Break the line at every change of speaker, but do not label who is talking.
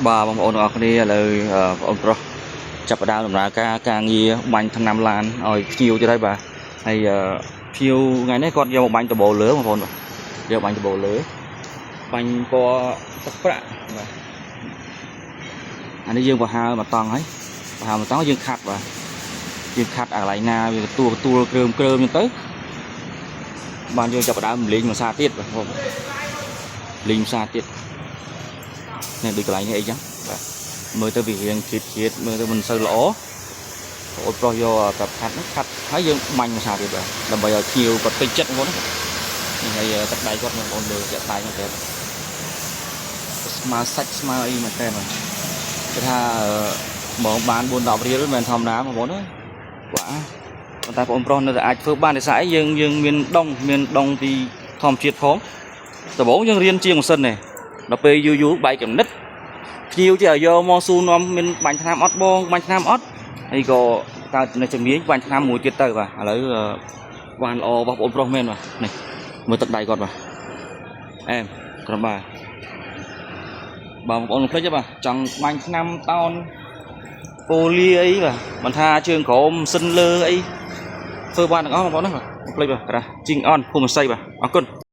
បាទបងប្អូនទាំងអស់គ្នាឥឡូវអឺបងប្អូនប្រុសចាប់ផ្ដើមដំណើរការការងារបាញ់ថ្នាំឡានឲ្យភ្ញៀវទៀតហើយបាទហើយអឺភ្ញៀវថ្ងៃនេះគាត់យកមកបាញ់ដបូលលើបងប្អូនបាទយកបាញ់ដបូលលើបាញ់ពណ៌ទឹកប្រាក់បាទអានេះយើងបង្ហើមកតង់ហើយបង្ហើមកតង់យើងខាត់បាទយើងខាត់អាកន្លែងណាវាទទួលទទួលគ្រើមគ្រើមអញ្ចឹងទៅបានយើងចាប់ផ្ដើមលេងមួយសាទៀតបាទបងប្អូនលេងមួយសាទៀតនេះដូចកន្លែងនេះអីចឹងបាទ មើលទៅវារៀងជាតិជាតិមើលទៅមិនសូវល្អបងប្អូនប្រុសយកតែខាត់ហ្នឹងខាត់ហើយយើងបាញ់មួយសាទៀតបាទដើម្បីឲ្យភ្ញៀវគាត់ពេញចិត្តបងប្អូនណានេះហើយទឹកដៃគាត់បងប្អូនមើលចាក់ដៃហ្នឹងតែស្មើសាច់ស្មើអីមែនតើបាទគេថាបងបាន4 10រៀលមិនមែនធម្មតាបងប្អូនណាបាទប៉ុន្តែបងប្រុសនៅតែអាចធ្វើបានដោយសារអីយើងយើងមានដងមានដងពីធម្មជាតិផងដំបូងយើងរៀនជាងម៉ាស៊ីននេះដល់ពេលយូរយូរបែកកំណិត ភ្ញៀវចេះឲ្យយកមកស៊ូនាំមានបាញ់ថ្នាំអត់បងបាញ់ថ្នាំអត់ហើយក៏កើតនៅជំនាញបាញ់ថ្នាំមួយទៀតទៅបាទឥឡូវអឺបានល្អរបស់បងប្រុសមែនបាទនេះមើលទឹកដៃគាត់បាទអែមក្រុមបាទបងប្អូនកុំភ្លេចទេបាទចង់បាញ់ថ្នាំតោនពូលីអីបាទមិនថាជើងក្រោមសិនលើអីធ្វើបានទាំងអស់បងប្អូនណាបាទកុំភ្លេចបាទក្រាស់ជីងអនភូមិស័យបាទអរគុណ។